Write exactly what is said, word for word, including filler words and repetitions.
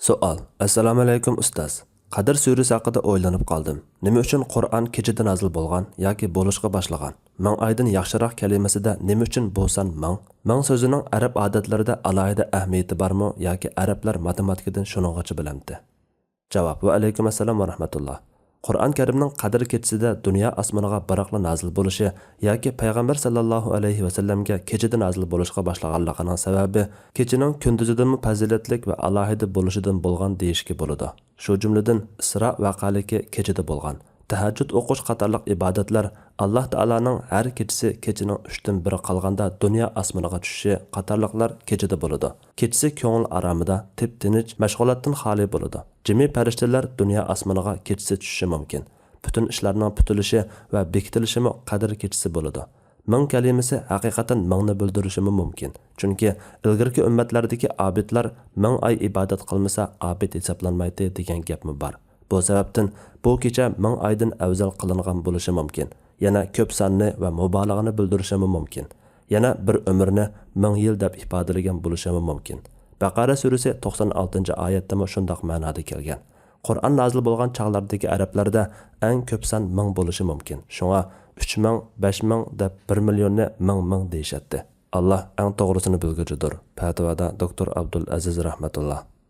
سوئال. ئەسسالامۇئەلەيكۇم ئۇستاز. قەدىر سۈرىسى ھەققىدە ئويلىنىپ قالدىم. نېمە ئۈچۈن قۇرئان كېچىدە نازىل بولغان ياكى بولۇشقا باشلىغان؟ مىڭ ئايدىن ياخشىراق كەلىمىسىدە نېمە ئۈچۈن بۇ سان مىڭ؟ مىڭ سۆزىنىڭ ئەرەب ئادەتلىرىدە ئالاھىدە ئەھمىيىتى بارمۇ ياكى ئەرەبلەر ماتېماتىكىدىن شۇنىڭغىچە بىلەمتى؟ جاۋاب. ۋەئەلەيكۇم ئەسسالام ۋە رەھمەتۇللا. قۇرئان كەرىمنىڭ قەدىر كېچىسىدە دۇنيا ئاسمىنىغا بىراقلا نازىل بولۇشى ياكى پەيغەمبەر ساللاللاھۇ ئەلەيھى ۋەسەللەمگە كېچىدە نازىل بولۇشقا باشلىغانلىقىنىڭ سەۋەبى كېچىنىڭ كۈندۈزىدىنمۇ پەزىلەتلىك ۋە ئالاھىدە بولۇشىدىن بولغان دېيىشكە بولىدۇ. شۇ جۈملىدىن ئىسرا ۋەقەلىكى كېچىدە بولغان. تەھەججۇد ئوقۇش قاتارلىق ئىبادەتلەر ئاللاھ تائالانىڭ ھەر كېچىسى كېچىنىڭ ئۈچتىن بىرى قالغاندا دۇنيا ئاسمىنىغا چۈشۈشى قاتارلىقلار كېچىدە بولىدۇ. كېچىسى كۆڭۈل ئارامىدا، تىپ-تىنچ، مەشغۇلاتتىن خالىي بولىدۇ. جىمى پەرىشتىلەر دۇنيا ئاسمىنىغا كېچىسى چۈشۈشى مۇمكىن. پۈتۈن ئىشلارنىڭ پۈتۈلۈشى ۋە بېكىتىلىشىمۇ قەدىر كېچىسى بولىدۇ. مىڭ كەلىمىسى ھەقىقەتەن مىڭنى بىلدۈرۈشىمۇ مۇمكىن. چۈنكى ئىلگىرىكى ئۈممەتلەردىكى ئابىدلار مىڭ ئاي ئىبادەت قىلمىسا ئابىد ھېسابلانمايتتى دېگەن گەپمۇ بار. بۇ سەۋەبتىن بۇ كېچە مىڭ ئايدىن ئەۋزەل قىلىنغان بولۇشى مۇمكىن. يەنە كۆپ ساننى ۋە مۇبالىغىنى بىلدۈرۈشىمۇ مۇمكىن. يەنە بىر ئۆمۈرنى مىڭ يىل دەپ ئىپادىلىگەن بولۇشىمۇ مۇمكىن. بەقەرە سۈرىسى توقسان ئالتىنچى ئايەتتىمۇ شۇنداق مەنادا كەلگەن. قۇرئان نازىل بولغان چاغلاردىكى ئەرەبلەردە ئەڭ كۆپ سان مىڭ بولۇشى مۇمكىن. شۇڭا ئۈچ مىڭ، بەش مىڭ دەپ بىر مىليوننى مىڭ مىڭ دېيىشەتتى. ئاللاھ ئەڭ توغرىسىنى بىلگۈچىدۇر. پەتىۋادا دوكتور ئابدۇل ئەزىز رەھمەتۇللا.